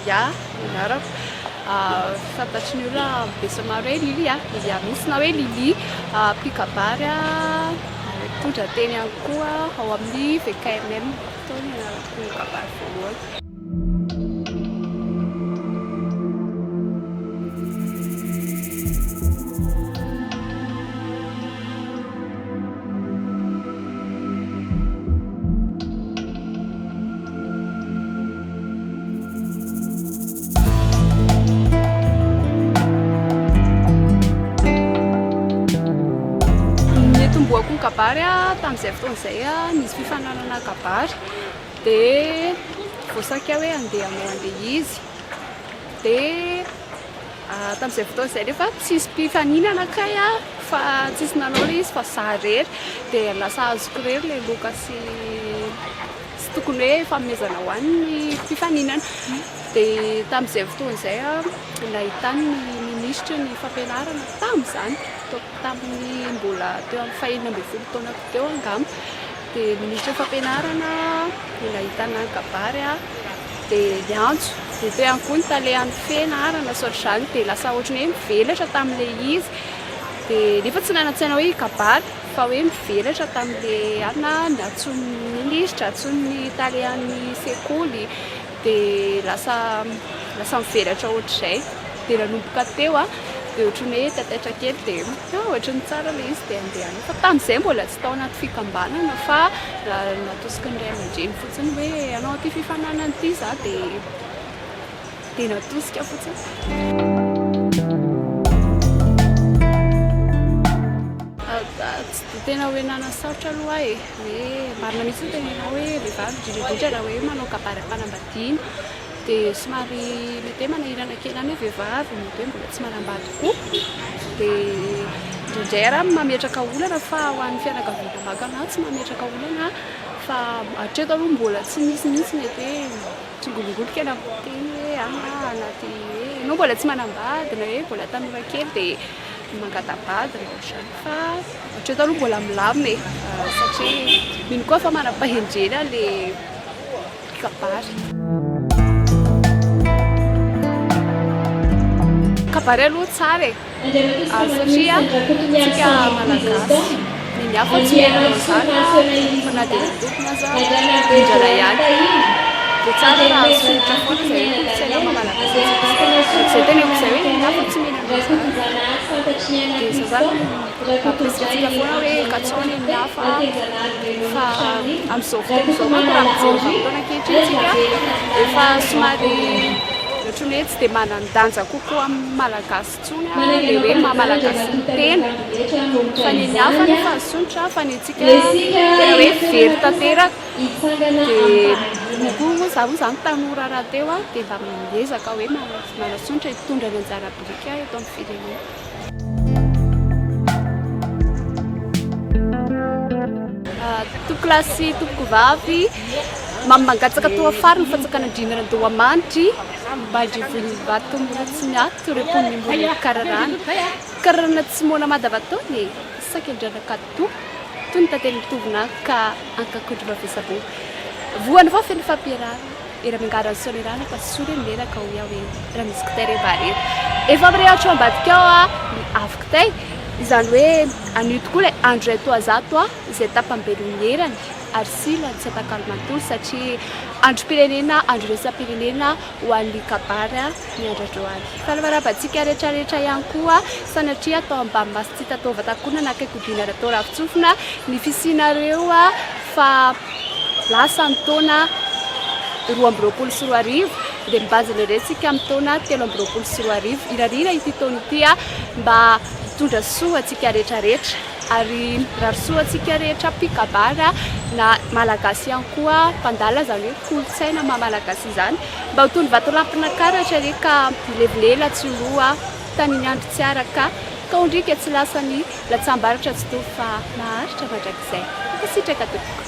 Lilia ny anarako. Fantatry ny olona besinimaro hoe Lilia, Lilia mihitsy na hoe Lily mpikabary mpitondra teny ihany koa ao amin'ny VKMM. Tao ny nianarako kabary voalohany. Nitomboako ny kabary tamin'izay fotoana izay nisy fifaninanana kabary dia voasaika hoe andeha hanao an'ilay izy dia Tamin'izay fotoana izay nefa tsisy mpifaninana kay fa tsisy nanao ilay izy fa za irery dia lasa azoko irery ilay loka sy sy tokony hoe fanomezana ho an'ny mpifaninana. Dia tamin'izay fotoana izay nahitany ny minisitry ny fampianarana tamin'izany, tamin'ny mbola teo amin'ny fahenina ambin'ny folo taonako teo angamba. Dia minisitry ny fampianarana nahitana ny kabary dia niantso, dia teo ihany koa ny talehan'ny fianarana sy ohatr'izany, dia lasa ohatran'ny hoe mivelatra tamin'ilay izy, dia nefa tsy nanan-tsaina hoe hikabary fa hoe mivelatra tamin'ilay anona, nantsoin'ny minisitra, nantsoin'ny talehan'ny sekoly, dia lasa lasa mivelatra ohatr'izay, dia nanomboka teo aho dia ohatran'ny hoe taitaitra kely dia ohatran'ny tsara ilay izy dia andeha hanao, fa tamin'izay mbola tsy tao anaty fikambanana fa natosiky ny ray aman-dreny fotsiny hoe hanao ity fifaninanana ity za dia dia natosika fotsiny. Tsy dia tena hoe nanasarotra aloha aho e, hoe marina mihitsy ny teneninao hoe vehivavy indrindra indrindra raha hoe manao kabary am-panambadiana dia somary mety hoe manahirana kely ihany hoe vehivavy mety hoe mbola tsy manambady koa dia indraindray ary aho mametraka olana fa ho an'ny fianakaviana maka an'ahy tsy mametraka olana fa hatreto aloha mbola tsy nisy mihitsy mety hoe mitsingolongolika na miteny hoe ah anaty hoe ianao mbola tsy manambady na hoe mbola tanora kely dia mangata-bady na ohatr'izany fa hatreto aloha mbola milamina e satria mino koa aho fa manam-pahendrena ilay Kabary. Kabary aloha tsara e, ary satria tsika Malagasy ny ny hafa tsy manao an'izany fa na dia ny tompony aza mindrana ihany dia tsara raha asondrotra foana izay hoe kolontsaina maha Malagasy antsika izay. Izay teneniko izay hoe ny hafa tsy mila an'izany dia izay zany. Mampirisika antsika foana hoe katsaho ny ny hafa fa amin'izao fotoana izao manko raha mijery vanim-potoana ankehitriny isika efa somary ohatran'ny hoe tsy dia manan-danja kokoa amin'ny Malagasy intsony ilay hoe maha Malagasy ny tena fa ny ny hafa nefa asondrotra fa ny antsika tena hoe very tanteraka dia moa koa moa izaho moa izany tanora rahateo dia mba miezaka hoe manasondrotra hitondra ny anjara biriky eto amin'ny firenena. Tompokolahy sy tompokovavy, mamy mangatsaka toa fary ny fanjakan'Andriana Randohamanitry, Mandrivonimbato mbola tsy miato ireo mponin'ny Morona Kararana. Kararana tsy moana mandavantaona e, saika andranakato toy ny tantely mitovina ka ankakondro mavesa-boa. Voany vao feno fampiarahana. Era miangara ny sonerana fa soa re ny menaka hoy aho hoe raha misy kitay re mba re. Efa mirehatra ao ambadika ao ny afo kitay, izany hoe anio tokoa ilay andro iray toa zato izay tapam-belon'ny erany ary sila tsy atakalo manontolo satria androm-pirenena, andro iraisam-pirenena ho an'ny kabary ny andro androany. Faly miarahaba antsika rehetra rehetra ihany koa, sanatria atao ambany maso tsy hita tao vatakonana akaiky hodiana atao ravin-tsofina ny fisianareo fa Lasa ny taona 2022 dia mibanjina indray isika amin'ny taona 2023. Irariana ity taona ity mba hitondra soa antsika rehetra rehetra ary mirary soa antsika rehetra mpikabary na Malagasy ihany koa mpandala izany hoe kolontsaina maha Malagasy izany mba ho toy ny vatolampin'Ankaratra anie ka milevilela tsy ho loha tanin'ny andro tsy araka ka ondrika tsy lasany latsam-barotra tsy toa fa maharitra mandrakizay. Mankasitraka tompoko.